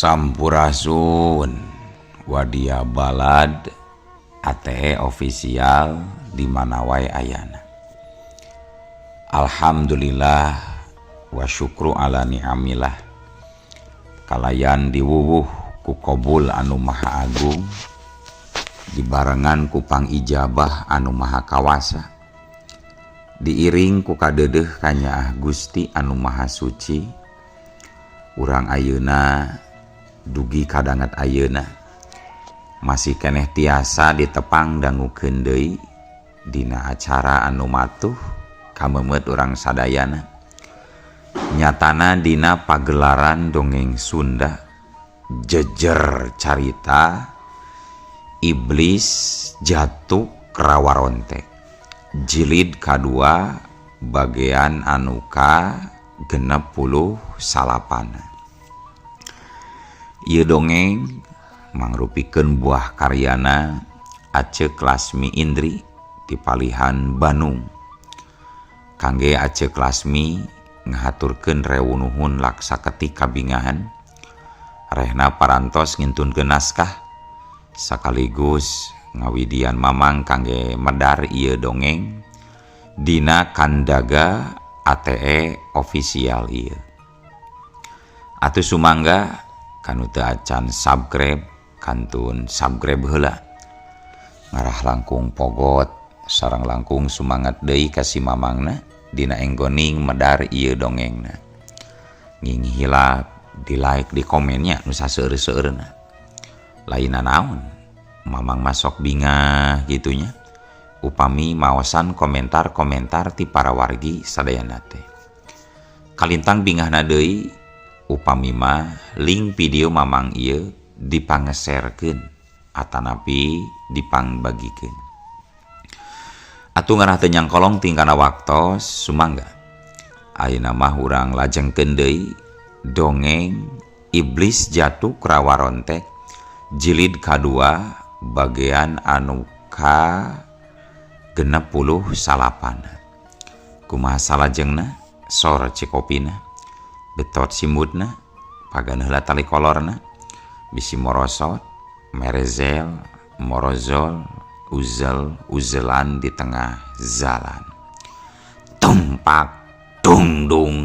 Sampurasun Wadia Balad ATE official di mana wae ayana. Alhamdulillah wa syukru ala ni'amillah. Kalayan diwuwuh ku qabul anu maha agung, dibarengan ku pangijabah anu maha kawasa, diiring ku kadeudeuh kanyaah Gusti anu maha suci. Urang ayeuna dugi kadanget ayeuna masih keneh tiasa ditepang dangukeun deui dina acara anu matuh kameumeut urang sadayana, nyatana dina pagelaran dongeng Sunda jejer carita Iblis Jatuh Rawarontek jilid kadua bagian anu ka 69. Ieu dongeng mangrupikeun buah karyana Acek Lasmi Indri di Palihan Bandung. Kangge Acek Lasmi ngahaturkeun rewu nuhun laksa ketik kabingahan rehna parantos ngintunkeun naskah sakaligus ngawidian mamang kangge medar ieu dongeng dina kandaga ATE official ieu. Atuh sumangga kanu teu acan subscribe kantun subscribe heula, ngarah langkung pogot sareng langkung sumangat deui ka si mamangna dina enggoning medar ieu dongengna. Nging hilap di like di komennya nu saseueur-seueurna. Lainna naon mamang masok bingah gitunya upami maosan komentar-komentar ti para wargi sadayana teh. Kalintang bingahna deui upami mah link video mamang ieu dipangeserkeun atanapi dipangbagikeun. Atuh ngarah teu nyangkolong tingkana waktos sumangga. Ayeuna mah urang lajengkeun deui dongeng Iblis Jatuh Rawarontek jilid kadua bagian anu ka 69. Kumaha salajengna sor cikopina betot simutna pagan heula tali kolorna bisi morosot merezel morozol uzel uzelan di tengah jalan tumpak dung dung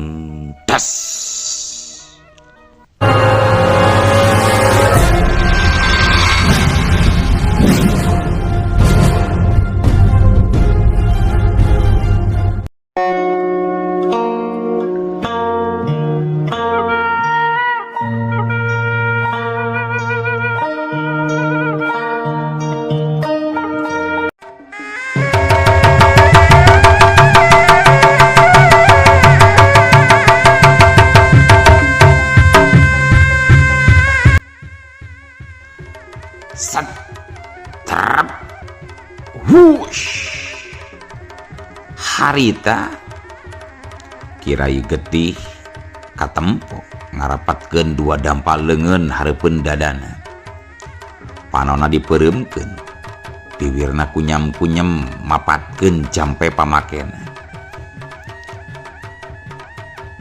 das. Harita Kirai Getih katempo ngarapatkeun dua dampal leungeun hareupeun dadana. Panona dipeureumeun, biwirna kunyam-kunyem mapatkeun jampe pamakena.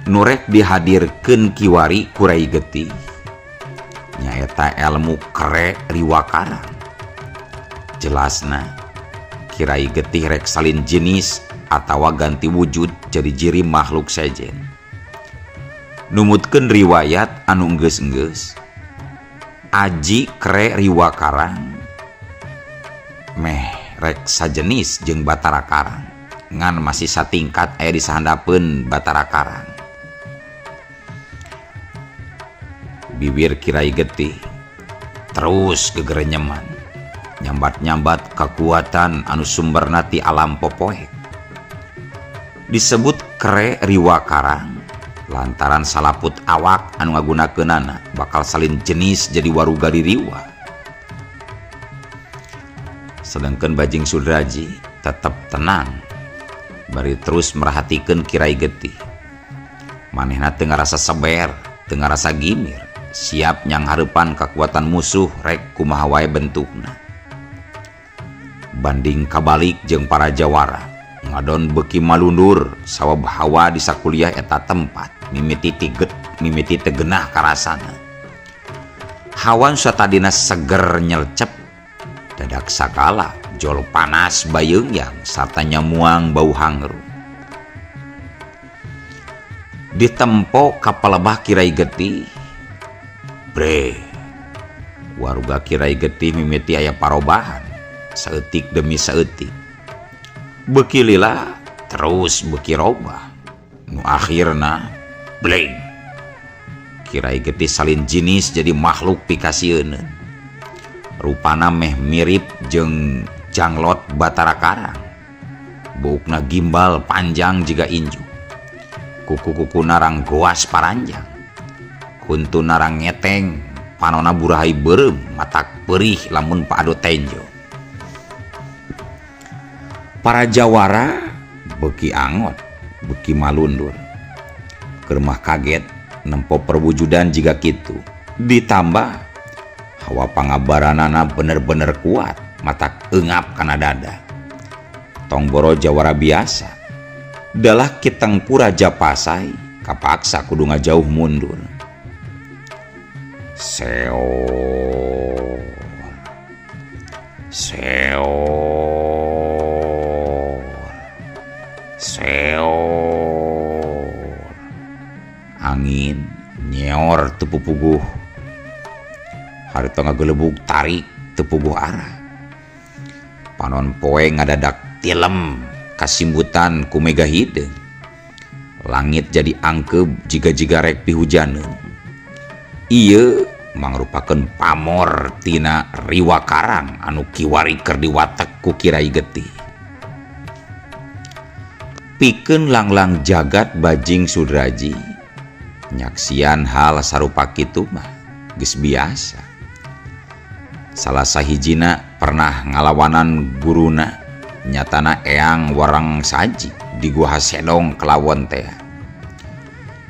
Nurek dihadirkeun kiwari ku Rai Getih nyaeta elmu kere riwakarang. Jelasna Kirai Getih rek salin jenis atawa ganti wujud jadi jiri makhluk sejen. Numutkeun riwayat anu enggeus-enggeus aji kere riwakarang meh rek sajenis jeung Batara Karang ngan masih satingkat aya di sahandapeun Batara Karang. Bibir Kirai Getih terus gegerenyeman nyambat-nyambat kekuatan anu sumberna ti alam popoek. Disebut kere riwakarang lantaran salaput awak anu ngagunakeunana bakal salin jenis jadi waruga diriwa. Sedangkan Bajing Sudraji tetep tenang bari terus merhatikeun Kirai Getih. Manehna teu ngarasa seber, teu ngarasa gimir, siap nyanghareupan kakuatan musuh rek kumaha wae bentukna. Banding kabalik jeung para jawara ngadon beuki malundur sawab hawa di sakuliah eta tempat mimiti tiget mimiti tegenah karasana. Hawa nu satadina seger nyelcep dadak sakala jol panas bayeungyang sarta nyamuang bau hangru. Ditempo ka palebah Kirai Getih. Bre. Waruga Kirai Getih mimiti aya parobahan saeutik demi saeutik. Beuki lila terus beuki robah. Nu akhirna bling. Kirai Getih salin jinis jadi makhluk pikasieuneun. Rupana meh mirip jeung Janglot Batara Karang. Buukna gimbal panjang jiga injuk. Kuku-kuku narang goas paranjang. Huntu narang ngeteng, panona burahay beureum, matak perih lamun paadu tenjo. Para jawara beuki angot, beuki malundur. Keur mah kaget nempo perwujudan jiga kitu. Ditambah hawa pangabaranana bener-bener kuat, matak eungap kana dada. Tong boro jawara biasa. Dalah Ki Tengku Raja Pasai kapaksa kudu ngajauh mundur. Seor. Seor. Seor. Angin nyeor teu pupuguh. Harita ngagelebug tarik teu puguh arah. Panon poe ngadadak tilem kasimbutan ku mega hideung. Langit jadi angkeub jiga-jiga rek pihujaneun. Ieu mangrupakeun pamor tina Riwa Karang anu kiwari keur diwatek ku Kirai Getih. Pikeun langlang jagat Bajing Sudraji nyaksian hal sarupa kitu mah geus biasa. Salah sahijina pernah ngalawanan guruna nyatana Eyang Warang Saji di Gua Hasedong Kelawon teh.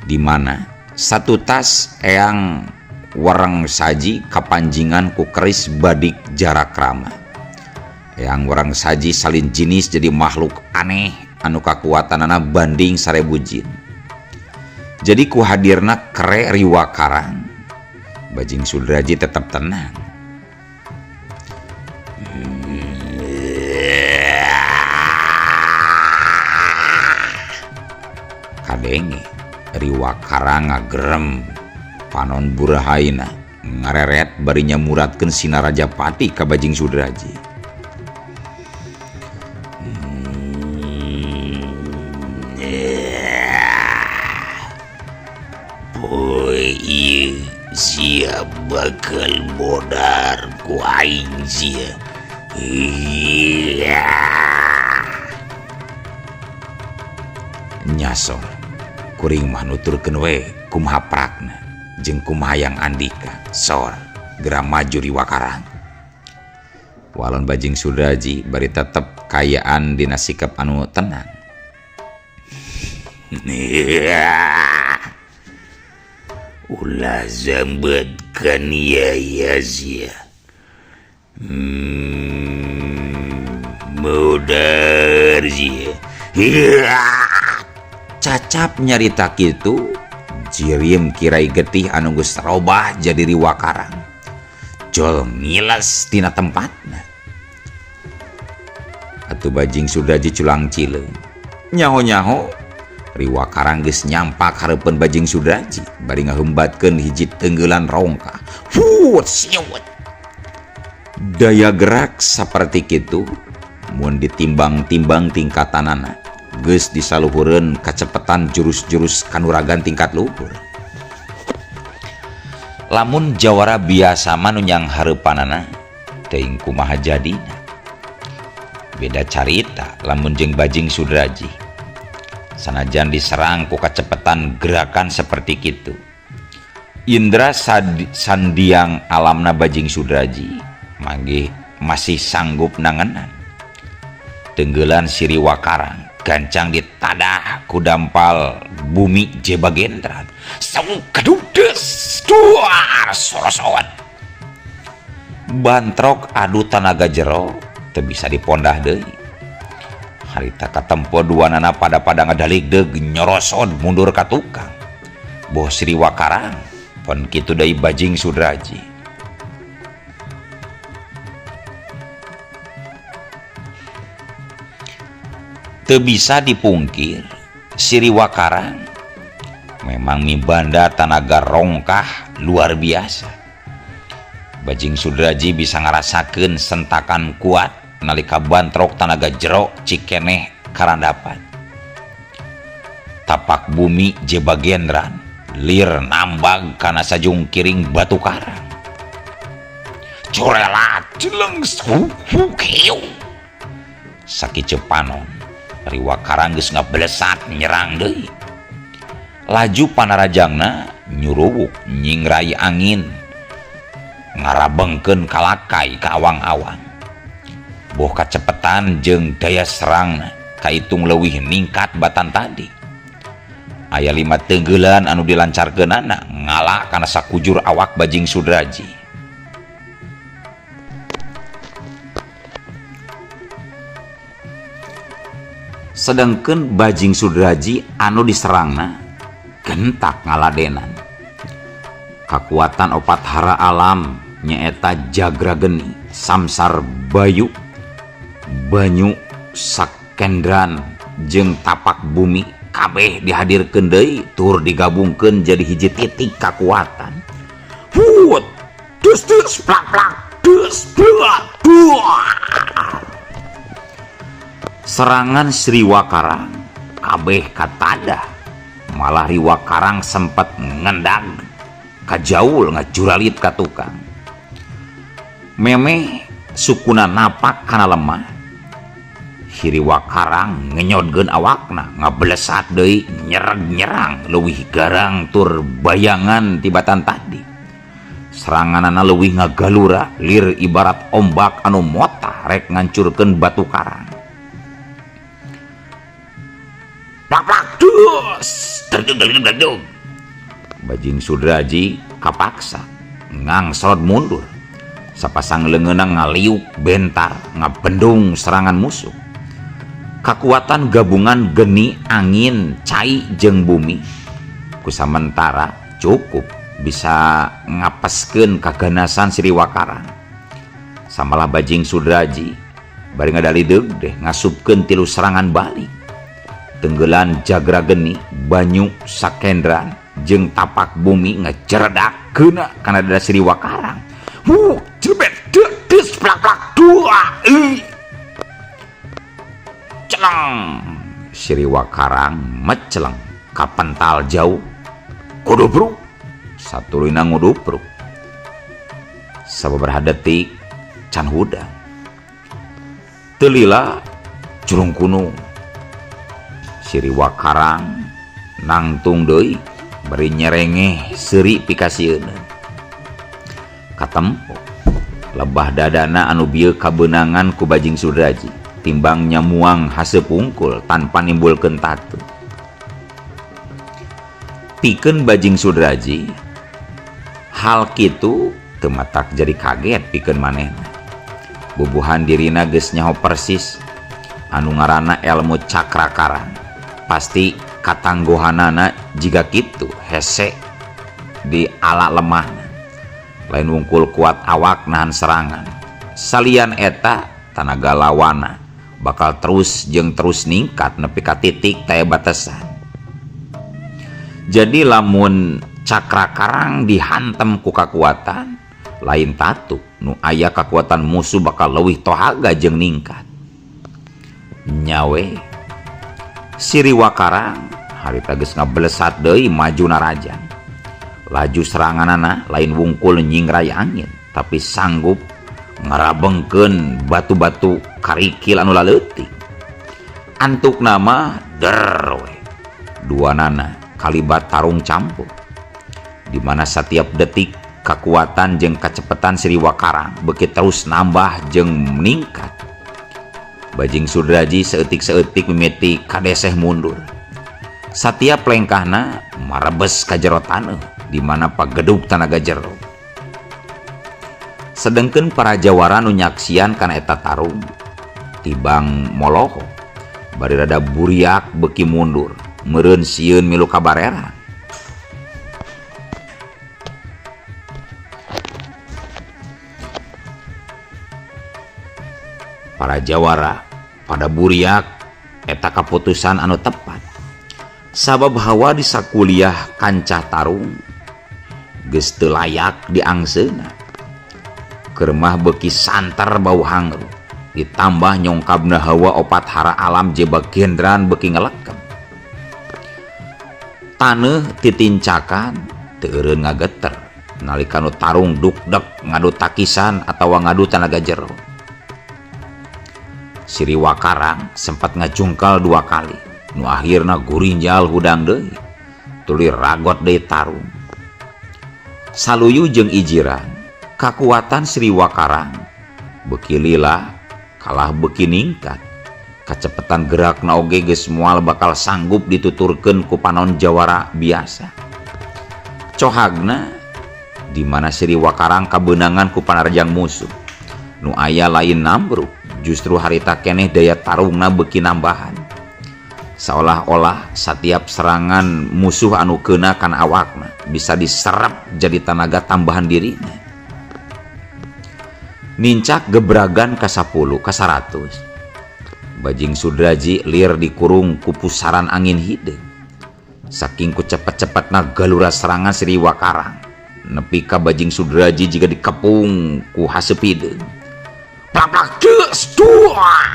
Di mana satu tas Eyang Warang Saji kapanjingan ku keris badik jarak rama. Eyang Warang Saji salin jinis jadi makhluk aneh anu kakuatanana banding 1000 jin. Jadi ku hadirna kere Riwa Karang, Bajing Sudraji tetap tenang. Kadenge Riwa Karang ngagerem, panon burahaina ngareret bari nyamuratkeun Sinarajapati ka Bajing Sudraji. Poe ieu sia bakal modar ku aing sia. Iya. Nyasor kuring mah nuturkeun we kumaha prakna jeung kumaha hayang andika. Sor geura maju Riwa Karang. Walon Bajing Sudraji bari tetep kayaan dina sikap anu tenang. Ulah zambetkan ya ya sia. Modar sia. Cacap nyarita kitu jirim Kirai Getih anu geus robah jadi Riwa Karang. Jol ngiles tina tempatna. Atuh Bajing Sudraji culang cileung. Nyaho-nyaho Riwa Karang geus nyampak hareupeun Bajing Sudraji bari ngahembatkeun hiji tenggelan rongka. Fuut siut. Daya gerak saperti kitu mun ditimbang-timbang tingkatanana geus disaluhureun kacepetan jurus-jurus kanuragan tingkat luhur. Lamun jawara biasa mah nu nyang hareupanana teuing kumaha jadina. Beda carita lamun jeung Bajing Sudraji. Sanajan diserang ku kacepetan gerakan seperti kitu. Indra sandiang alamna Bajing Sudraji manggih masih sanggup nangenan. Tenggelan si Riwa Karang gancang ditadah ku dampal bumi Jebagendran. Saung kedudes duar sorosoan. Bantrok adu tanaga jero teu bisa dipondah deui. Harita katempo duanana pada-pada ngadaligdeug nyorosod mundur ka tukang. Boh si Riwa Karang pon kitu deui Bajing Sudraji. Teu bisa dipungkir Siriwa Karang memang mibanda tanaga rongkah luar biasa. Bajing Sudraji bisa ngarasakeun sentakan kuat nalika bantrok tanaga jero cikeneh karandapan. Tapak bumi jebagendran lir nambag kana sajungkiring batu karang. Corelat jeleng hiu. Sakiceup panon Riwa Karang geus ngablesat nyerang deui. Laju panarajangna nyuruwuk nyingrai angin ngarabengkeun kalakai ka awang-awang. Boh kacepetan jeung daya serangna kaitung leuwih ningkat batan tadi. Aya 5 tenggelan anu dilancarkeunana ngala kana sakujur awak Bajing Sudraji. Sedangkeun Bajing Sudraji anu diserangna gentak ngaladenan. Kakuatan opat hara alam nyaeta jagra geni, samsar bayu, banyu sakendran jeung tapak bumi kabeh dihadirkeun deui tur digabungkeun jadi hiji titik kakuatan. Hut, dus dus plak plak, dus plak duar. Serangan Sriwa Karang kabeh katadah, malah Riwa Karang sempat ngendag kajaul ngajuralit ka tukang. Memeh sukuna napak kana lemah, Hiriwa Karang ngenyodkeun awakna ngablesat deui nyerang-nyerang leuwih garang tur bayangan tibatan tadi. Seranganana leuwih ngagalura lir ibarat ombak anu motah rek ngancurkeun batu karang. Plak plak dus deg deg deg deg. Bajing Sudraji kapaksa ngangsrot mundur. Sapasang leungeunna ngaliuk bentar ngabendung serangan musuh. Kakuatan gabungan geni, angin, cai jeung bumi ku samentara cukup bisa ngapeskeun kaganasan Sriwa Karang. Samalah Bajing Sudraji bari ngadalideug deh ngasupkeun 3 serangan balik. Tenggelan jagra geni, banyu sakendran jeung tapak bumi ngejeredak keuna kana dada Sriwa Karang. Huh, jebet des plak plak dua. Celeng Sriwa Karang meceleng kapental jauh. Kudubruk satuluyna ngudubruk. Sababaraha detik can hudang. Teu lila jurung kuno. Sriwa Karang nangtung deui bari nyerengeh seuri pikasieun. Katempo lebah dadana anu bieu kabeunangan ku Bajing Sudraji timbang nyamuang haseup wungkul tanpa nimbulkeun tatu. Pikeun Bajing Sudraji hal kitu teu matak jadi kaget pikeun manehna. Bubuhan dirina geus nyaho persis anu ngaranna elmu cakra karang. Pasti katangguhanana jiga kitu hese di ala lemahna. Lain wungkul kuat awak nahan serangan. Salian eta tanaga lawana bakal terus jeung terus ningkat nepi ka titik taya batasan. Jadi lamun cakra karang dihantem ku kakuatan lain tatu nu aya kakuatan musuh bakal leuwih tohaga jeung ningkat. Nyawe Sriwa Karang harita geus ngablesat deui maju narajan. Laju seranganana lain wungkul nyingrai angin tapi sanggup ngarabengkeun batu-batu karikil anu laleutik. Antuk nama der we. Duanana kalibat tarung campur di mana setiap detik kekuatan jeung kacepetan Sriwa Karang beuki terus nambah jeung meningkat. Bajing Sudraji seeutik-seeutik mimiti kadeseh mundur. Satiap lengkahna marebes ka jero taneuh di mana pagedug tanaga jero. Sedengkeun para jawara nu nyaksian kana eta tarung tibang moloho bari rada buriak beuki mundur meureun sieun milu kabarera. Para jawara pada buriak Eta kaputusan anu tepat. Sabab hawa di sakuliah kancah tarung geus teu layak diangseuna. Keur mah beuki santer bau hangru. Ditambah nyongkabna hawa opat hara alam jebak gendran beuki ngelekep. Taneuh titincakan teu eureun ngageter nalika nu tarung dukdek ngadu takisan atawa ngadu tanaga jero. Siriwa Karang sempat ngajungkal dua kali nu akhirna gurinjal hudang deui tuluy ragot deui tarung. Saluyu jeung ijiran kakuatan Siriwa Karang beuki lila kalah beuki ningkat. Kacepetan gerakna oge geus moal bakal sanggup dituturkeun ku panon jawara biasa. Cohagna di mana Siriwa Karang kabeunangan ku panarjang musuh nu aya lain nambruk, justru harita keneh daya tarungna beuki nambahan. Seolah-olah setiap serangan musuh anu keuna kana awakna bisa diserap jadi tanaga tambahan dirina. Nincak gebragan ka 10 ka 100. Bajing Sudraji lir dikurung ku pusaran angin hideung. Saking ku cepet-cepetna galura serangan Siriwa Karang, nepi ka Bajing Sudraji jiga dikepung ku haseup hideung. Plak-plak deus duar.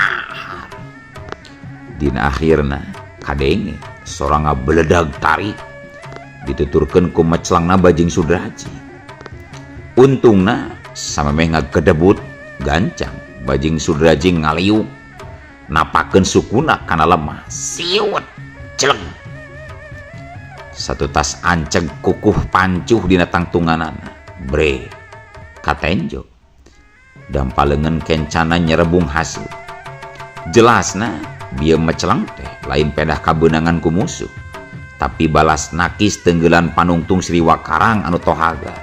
Dina akhirna kadenge sorang ngabeledag tarik dituturkeun ku meclangna Bajing Sudraji. Untungna samemeh ngagedebut gancang Bajing Sudraji ngaliuk napakeun sukuna kana lemah siut celeng. Satu tas anceg kukuh pancuh dina tangtunganana bre katenjo dampa leungeun kencana nyerebung hasil. Jelasna bieu meceleng teh lain pedah kabeunangan ku musuh, tapi balas nakis tenggelan panungtung Siriwa Karang anu tohaga.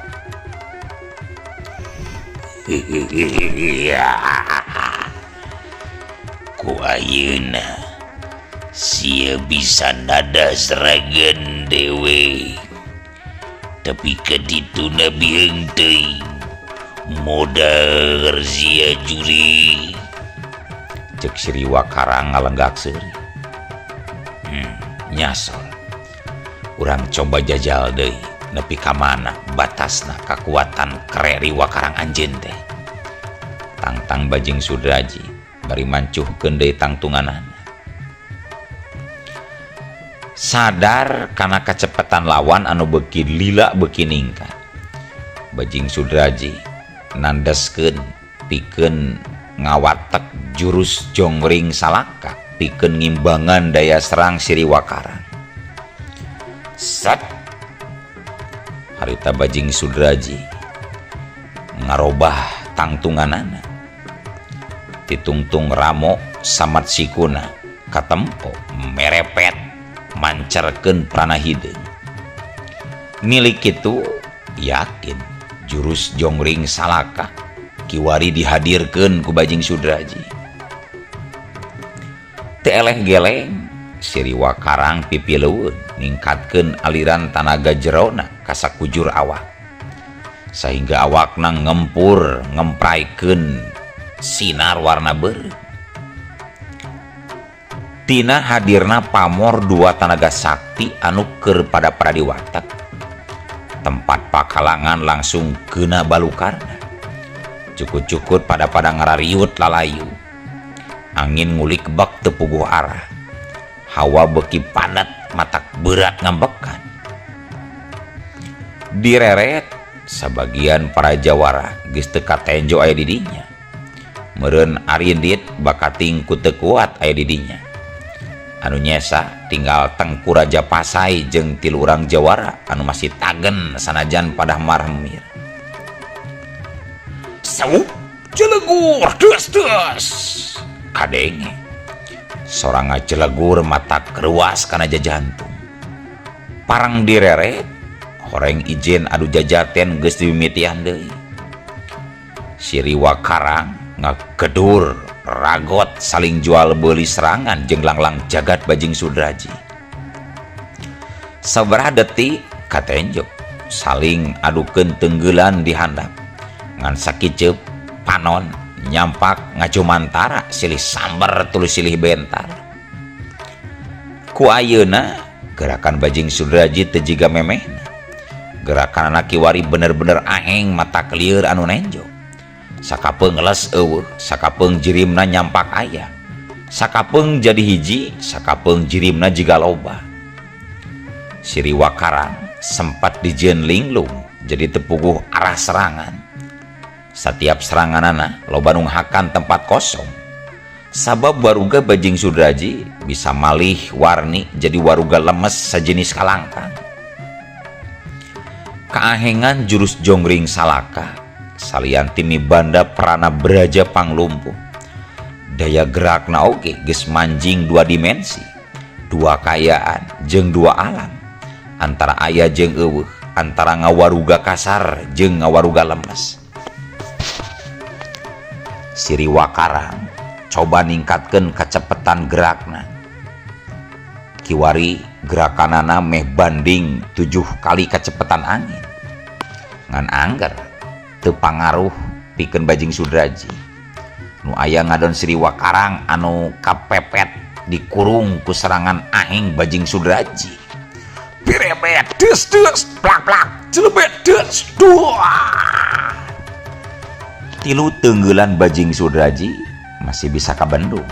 Ku ayeuna sia bisa nada seragan dewe, tapi kadituna bieung teuing modar sia juri. Cek Siriwa Karang ngalenggak seuri. Nyasol. Urang coba jajal deui nepi ka mana batasna kakuatan kere Riwa Karang anjeun teh. Tangtang Bajing Sudraji bari mancuhkeun deui tangtunganana. Sadar kana kacepetan lawan anu beuki lila beuki ningkat. Bajing Sudraji nandeskeun pikeun ngawatek jurus Jongring Salaka pikeun ngimbangan daya serang Siriwa Karang. Set harita Bajing Sudraji ngarobah tangtunganana. Titungtung ramo samat sikuna katempo merepet mancarkeun prana hideung. Milik kitu yakin jurus Jongring Salaka kiwari dihadirkeun ku Bajing Sudraji. Teu eleh geleng Siriwa Karang pipilueun ningkatkeun aliran tanaga jerona ka sakujur awak sehingga awakna ngempur ngempraikeun sinar warna beureum. Tina hadirna pamor dua tanaga sakti anu keur pada pradiwatek tempat pakalangan langsung kena balukarna. Cukup-cukup pada-pada ngarariut lalayu. Angin ngulik bak teu puguh arah. Hawa beuki padat matak berat ngambekan. Direret sabagian para jawara geus teu katenjo aya di dinya. Meureun arindit bakating ku teu kuat aya di dinya. Anu nyesa tinggal Tengku Raja Pasai jeung tilu urang jawara anu masih tagen sanajan padah marhemir. Sau jelegur des des kadenge sorang ngajelegur mata keruas kana jajantung. Parang direret horeng ijen adu jajaten geus dimimitian deui. Siriwa Karang ngagedur ragot saling jual beli serangan jeung langlang jagat Bajing Sudraji. Sabaraha detik katenjo saling adukeun tenggelan di handap. Ngan sakiceup panon nyampak ngajumantara silih samber tuluy silih bentar. Ku ayeuna gerakan Bajing Sudraji teu jiga memehna. Gerakanana kiwari bener-bener aheng mata kelieur anu nenjo. Sakapeung ngeles eueuh, sakapeung jirimna nyampak aya. Sakapeung jadi hiji, sakapeung jirimna jiga loba. Siriwa Karang sempat dijieun linglung jadi tepuguh arah serangan. Setiap seranganana loba nu ngahakan tempat kosong. Sabab waruga Bajing Sudraji bisa malih warni jadi waruga lemes sajenis kalangkang. Kaahengan jurus Jonggring Salaka salian timi banda prana braja panglumpuh. Daya gerakna oge geus manjing dua dimensi, dua kaayaan jeung dua alam, antara aya jeung eueuh, antara ngawaruga kasar jeung ngawaruga lemes. Siriwa Karang coba ningkatkeun kacepetan gerakna. Kiwari gerakanana meh banding 7 kali kacepetan angin. Ngan angger teu pangaruh pikeun Bajing Sudraji. Nu aya ngadon Siriwa Karang anu kapepet dikurung ku serangan aheng Bajing Sudraji. Birebet des des plak plak celebet des dua. Tilu tenggelan Bajing Sudraji masih bisa kabendung.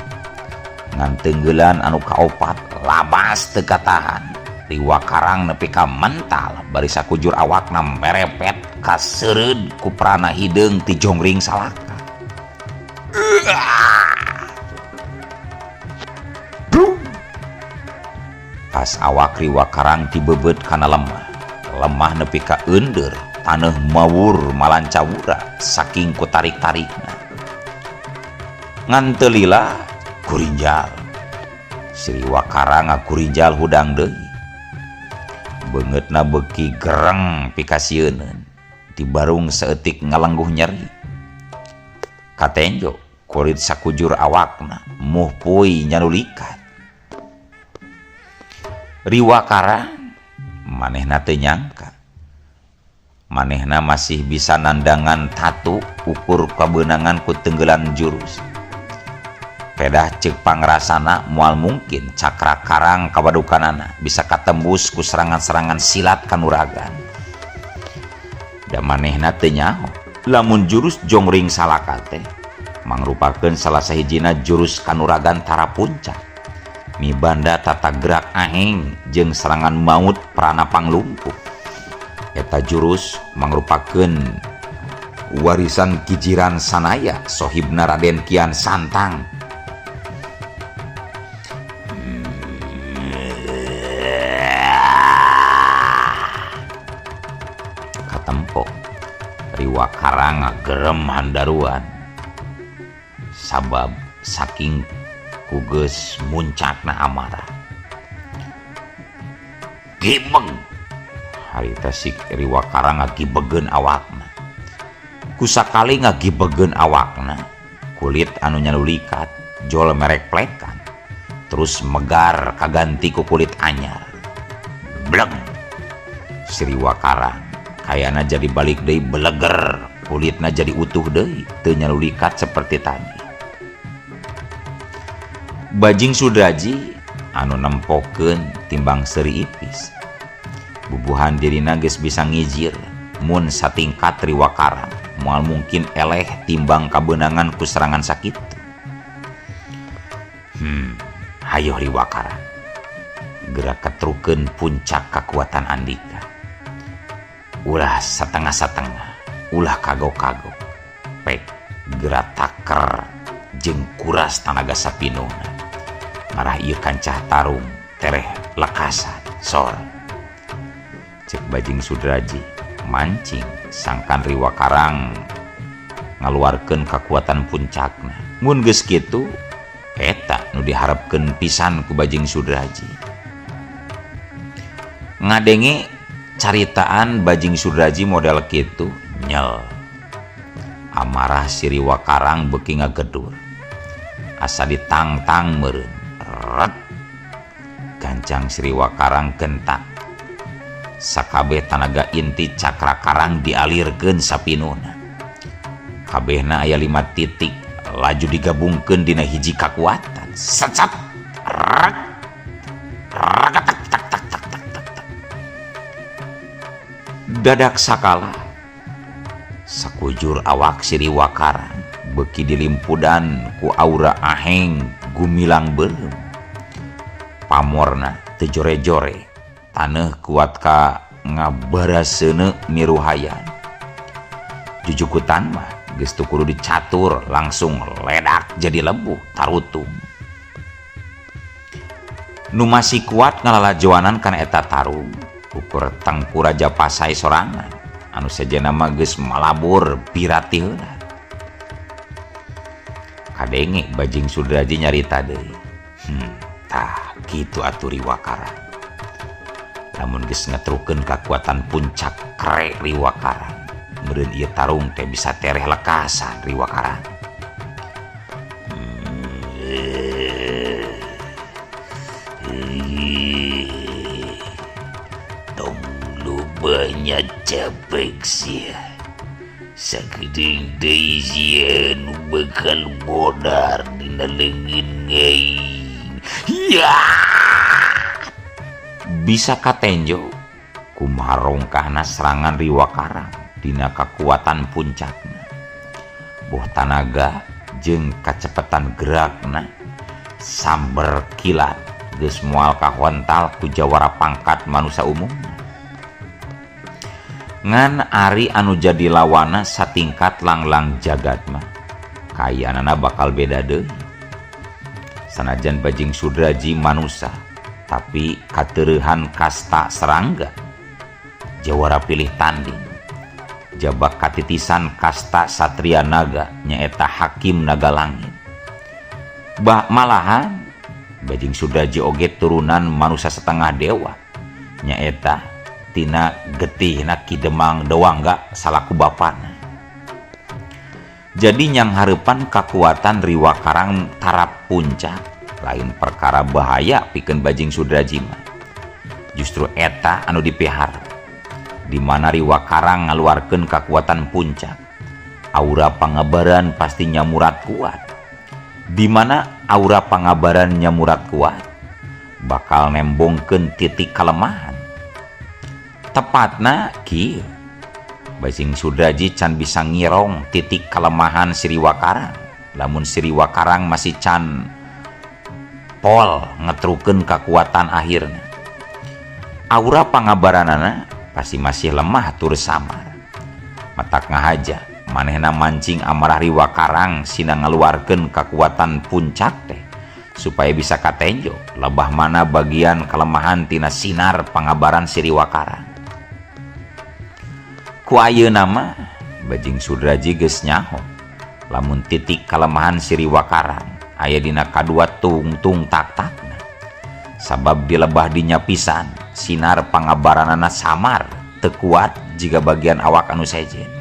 Ngan tenggelan anu kaopat labas teu katahan. Riwa Karang nepi ka mental bari sakujur awakna merepet kaseureud ku prana hideung ti Jonggring Salaka. Pas awak Riwa Karang dibebeut kana lemah, lemah nepi ka eundeur, taneuh mawur malancawura saking ku tarik-tarikna. Ngan teu lila kurinjal. Siriwa Karang ngakurinjal hudang deui. Beungeutna beuki gereng pikasieuneun, dibarung saeutik ngalengguh nyeri. Katenjo kulit sakujur awakna muhpuy nyanulikat. Riwa Karang manehna teu nyangka. Manehna masih bisa nandangan tatu ukur kabeunangan ku tenggelan jurus. Pedah ceuk pangrasana moal mungkin cakra karang kawadukanana bisa katembus ku serangan-serangan silat kanuragan. Da manehna teu nyaho lamun jurus Jonggring Salaka teh mangrupakeun salah sahijina jurus kanuragan tara puncak. Mibanda tata gerak aheng jeung serangan maut prana panglumpuh. Eta jurus mangrupakeun warisan kijiran sanaya sohibna Raden Kian Santang. Katempo Riwa Karang ngagerem handaruan sabab saking kugeus muncakna amarah. Gibeg harita si Riwa Karang ngagibegeun awakna. Kusakali ngagibegeun awakna, kulit anu nyalulikat jol merek plekan terus megar kaganti ku kulit anyar. Bleng si Riwa Karang kayana jadi balik deui beleger, kulitna jadi utuh deui, teu nyalulikat seperti tadi. Bajing Sudraji anu nempokeun timbang seuri ipis. Bubuhan dirina geus bisa ngijir mun satingkat Riwa Karang moal mungkin eleh timbang kabeunangan ku serangan sakitu. Hayoh Riwa Karang gerak ketrukeun puncak kakuatan andika. Ulah satengah-satengah, ulah kagok-kagok. Pek gerak taker jeung kuras tanaga sapinuhna. Marah ieu kancah tarung tereh lekasan sor. Cek Bajing Sudraji mancing sangkan Riwa Karang ngaluarkeun kakuatan puncakna. Mun geus kitu eta nu diharepkeun pisan ku Bajing Sudraji. Ngadenge caritaan Bajing Sudraji model kitu nyel. Amarah si Riwa Karang beuki ngagedur. Asa ditangtang meureun. Ret. Gancang si Riwa Karang gentak. Sakabeh tanaga inti cakra karang dialirkeun sapinuhna. Kabehna aya 5 titik laju digabungkeun dina hiji kakuatan. Sacap. Ret. Dadak sakala sakujur awak si Riwa Karang beuki dilimpudan ku aura aheng gumilang beureum. Pamorna teu jore-jore, taneuh kuat ka ngabaraseuneu miruhayan. Jujukutan mah geus teu kudu dicatur langsung ledak jadi lebuh tarutung. Nu masih kuat ngalalajoanan kana eta tarung ukur Tengku Raja Pasai sorangan anu sejenna mah geus malabur birati heula. Kadenge Bajing Sudraji nyarita deui. Tah kitu atuh Riwa Karang. Lamun geus ngetrukeun kakuatan puncak kre Riwa Karang, meureun ieu tarung teh bisa tereh lekasan Riwa Karang. Tong lobanya capek sia. Sakedeung deui sia nu bakal modar dina leungeun aing. Ya! Bisa katenjo kumaha rongkahna serangan Riwa Karang dina kakuatan puncakna. Boh tanaga jeung kacepetan gerakna samber kilat geus moal kahontal ku jawara pangkat manusia umum. Ngan ari anu jadi lawana satingkat langlang jagat mah kayanana bakal beda deui. Sanajan Bajing Sudraji manusa tapi katereuhan kasta serangga jawara pilih tanding. Jabak katitisan kasta satria naga nyaeta hakim naga langit. Bah malahan Bajing Sudraji oge turunan manusia setengah dewa nyaeta tina getihna Ki Demang Dewangga salaku bapana. Jadi nyang hareupan kakuatan Riwa Karang tarap puncak lain perkara bahaya pikeun Bajing Sudraji mah. Justru eta anu dipiharep di mana Riwa Karang ngaluarkeun kakuatan puncak. Aura pangabaran pasti nyamurat kuat. Di mana aura pangabaran nyamurat kuat bakal nembongkeun titik kalemahan. Tepatna kieu, Bajing Sudraji can bisa ngirong titik kalemahan si Riwa Karang. Lamun si Riwa Karang masih can pol ngetrukeun kakuatan akhirna, aura pangabaranana pasti masih lemah tur samar. Matak ngahaja manehna mancing amarah Riwa Karang sina ngaluarkeun kakuatan puncak teh supaya bisa katenjo lebah mana bagian kelemahan tina sinar pangabaran si Riwa Karang. Ku ayeuna mah Bajing Sudraji geus nyaho lamun titik kalemahan si Riwa Karang aya dina kadua tungtung tak-takna. Sabab di lebah dinya pisan sinar pangabaranana samar teu kuat jiga bagian awak anu sejen.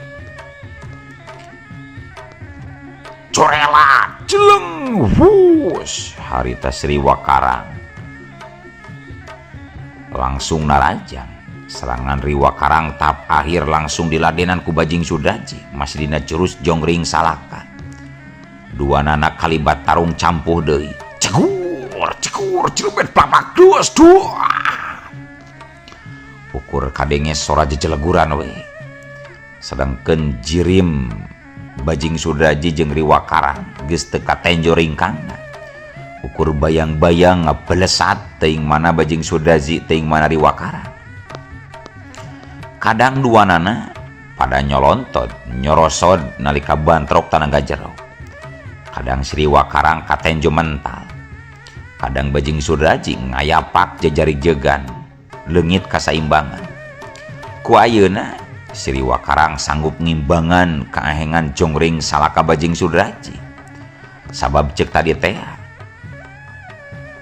Corela jeleng wus harita si Riwa Karang langsung narajang. Serangan Riwa Karang tahap akhir langsung diladenan ku Bajing Sudraji masih dina jurus jongring salaka. Dua nana kalibat tarung campuh deui. Cekur cekur celupet plak dus dua. Ukur kadenge sora jejeleguran we. Sedangkeun jirim Bajing Sudraji jeung Riwa Karang geus teu katenjo ringkangna. Ukur bayang-bayang ngabelesat teuing mana Bajing Sudraji teuing mana Riwa Karang. Kadang dua nana pada nyolontot nyorosod nalika bantrok tanaga jero. Kadang si Riwa Karang katenjo mental, kadang Bajing Sudraji ngayapak jejari jegan leungit kasaimbangan. Ku ayeuna si Riwa Karang sanggup ngimbangan kaahengan jongring salaka Bajing Sudraji. Sabab cek tadi teh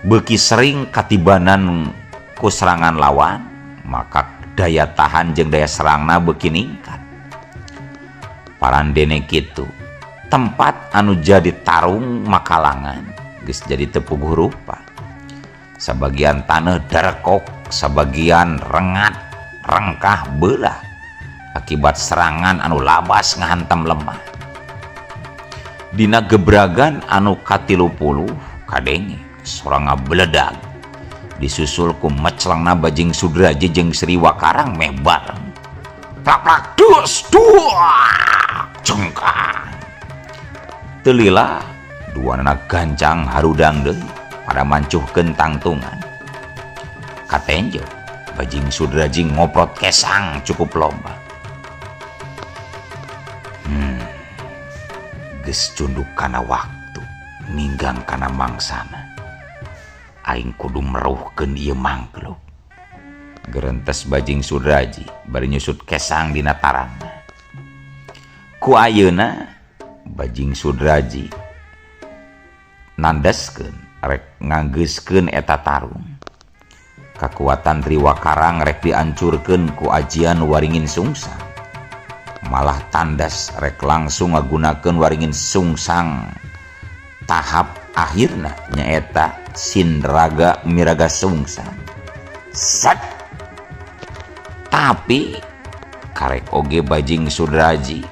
beuki sering katibanan ku serangan lawan, maka daya tahan jeung daya serangna beuki ningkat. Parandene kitu tempat anu jadi tarung makalangan geus jadi teu puguh rupa. Sabagian taneuh darekok, sabagian rengat, rengkah beulah akibat serangan anu labas ngahantam lemah. Dina gebragan anu ka-30 kadenge sora ngabeledag disusul ku meclengna Bajing Sudraji jeung Sri Riwa Karang meh bareng. Plak-plak dus dua cengkang. Teu lila duanana gancang harudang deui pada mancuhkeun tangtungan. Katenjo Bajing Sudraji ngoprot kesang cukup lomba. Geus cunduk kana waktu, ninggang kana mangsana. Aing kudu meruhkeun ieu mangkluk. Gerentes Bajing Sudraji bari nyusut kesang dina tarangna. Ku ayeuna Bajing Sudraji nandaskeun rek nganggeuskeun eta tarung. Kakuatan Triwa Karang rek diancurkeun ku ajian Waringin Sungsang. Malah tandas rek langsung ngagunakeun Waringin Sungsang tahap akhirna nyaeta Sindraga Miraga Sungsang. Set. Tapi karek oge Bajing Sudraji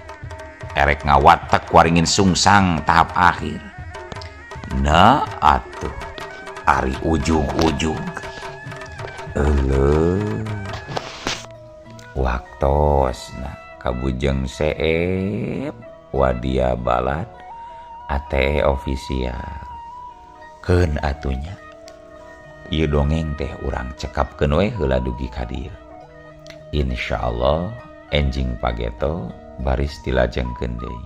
erek ngawatek Waringin Sungsang tahap akhir. Nah atuh ari ujug-ujug. Euleuh. Waktosna Kabujeng Seep Wadia Balad ATE official. Keun atunya. Ieu dongeng teh urang cekapkeun we heula dugi ka dieu. Insyaallah enjing pageto baris dilajengkeun deui.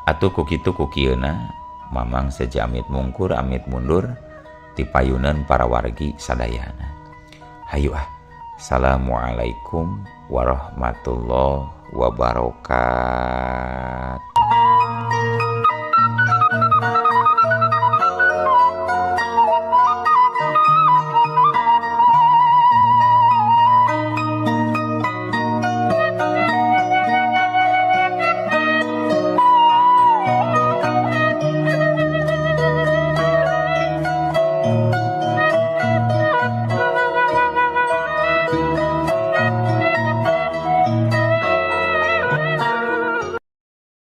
Atuh ku kitu ku kieuna Mamang seja amit mungkur amit mundur ti payunan para wargi sadayana. Hayu ah. Assalamualaikum warahmatullahi wabarakatuh.